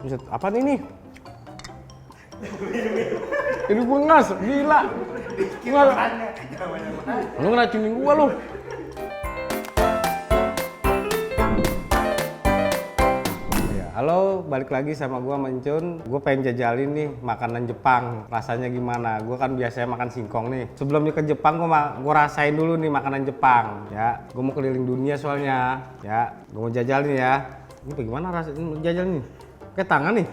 Buset, apaan ini? Ini gue ngas, gila. Lu ngeracunin gua lu. Ya, halo, balik lagi sama gua Mencun. Gua pengen jajalin nih makanan Jepang. Rasanya gimana? Gua kan biasanya makan singkong nih. Sebelumnya ke Jepang gua rasain dulu nih makanan Jepang. Ya, gua mau keliling dunia soalnya. Ya, gua mau jajalin ya. Ini bagaimana rasanya jajalin nih? Kayak tangan nih.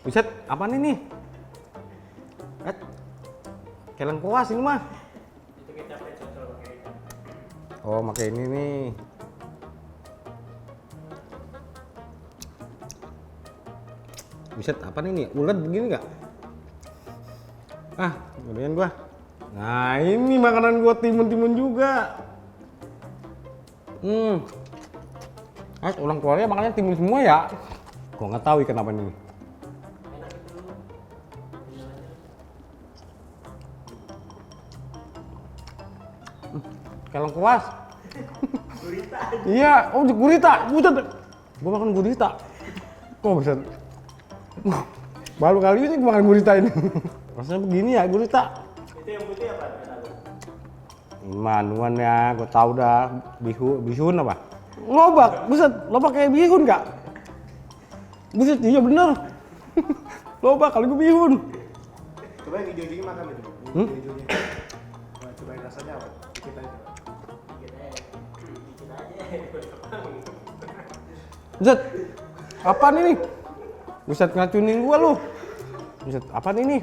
Buset, apaan ini? Kayak lengkuas ini mah. Itu kecap cocol pakai ikan. Oh, pakai ini nih. Buset, apaan ini? Ulet begini nggak? Ah, kemudian gua. Nah, ini makanan gua timun-timun juga. Orang Korea makannya timun semua ya. Gua nggak tahu ikan apa ini. Kayak lengkuas. Gurita. Iya, oh gurita. Buset. Gua makan gurita. Kok bisa? Baru kali ini gua makan gurita ini. Rasanya begini ya gurita. Itu yang putih apa? Manuan ya, gua tahu dah. Bihun apa? Lobak, buset. Lobak kayak bihun nggak? Buset, iya bener. Lobak kali gua bihun. Coba yang hijau-hijaunya makan itu. Hijau-hijaunya. Nah, cobain rasanya apa? Dikit aja. Dikit aja. Buset, apaan ini? Buset, ngacunin gua lu. Buset, apaan ini?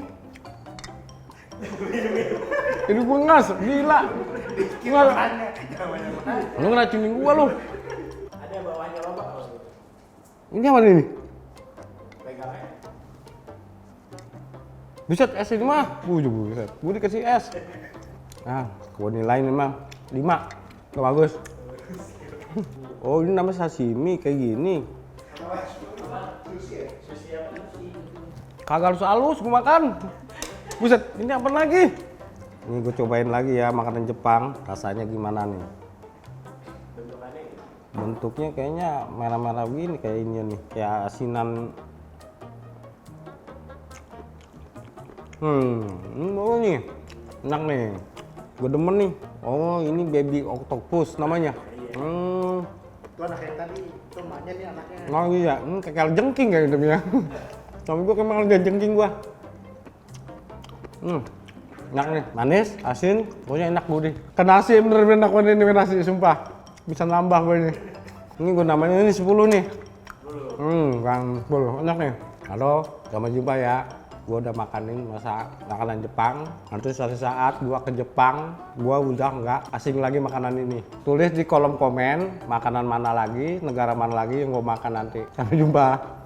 Ini gua ngas, gila. Lu ngeracunin gua lu. Ada bawahnya lobak kalau gitu. Ini apa ini? Pegang aja. Buset, es ini mah. Buset, gua dikasih es. Nah, gua nilai memang 5. Gak bagus. Oh, ini namanya sashimi kayak gini. Sushi ya? Sushi apa sushi? Kagak harus halus gua makan. Buset, ini apa lagi? Ini gua cobain lagi ya makanan Jepang. Rasanya gimana nih? Bentukannya gitu. Bentuknya kayaknya merah-merah gini kayak ini nih, kayak asinan. Ini baru nih. Enak nih. Gue demen nih. Oh, ini baby octopus namanya. Itu anak yang tadi, itu emaknya nih anaknya. Oh iya, kayak jengking kayak gitu ya. Tapi gue kayak makan jengking gua. Enak nih, manis, asin, pokoknya enak gue deh. Ke nasi bener-bener enak banget ini nasi, sumpah. Bisa nambah gue ini. Ini gue namanya ini 10 nih. 10. Kan 10, enak nih. Halo, sampai jumpa ya. Gue udah makanin makanan Jepang. Nanti suatu saat gue ke Jepang, gue udah nggak asing lagi makanan ini. Tulis di kolom komen makanan mana lagi, negara mana lagi yang gue makan nanti. Sampai jumpa.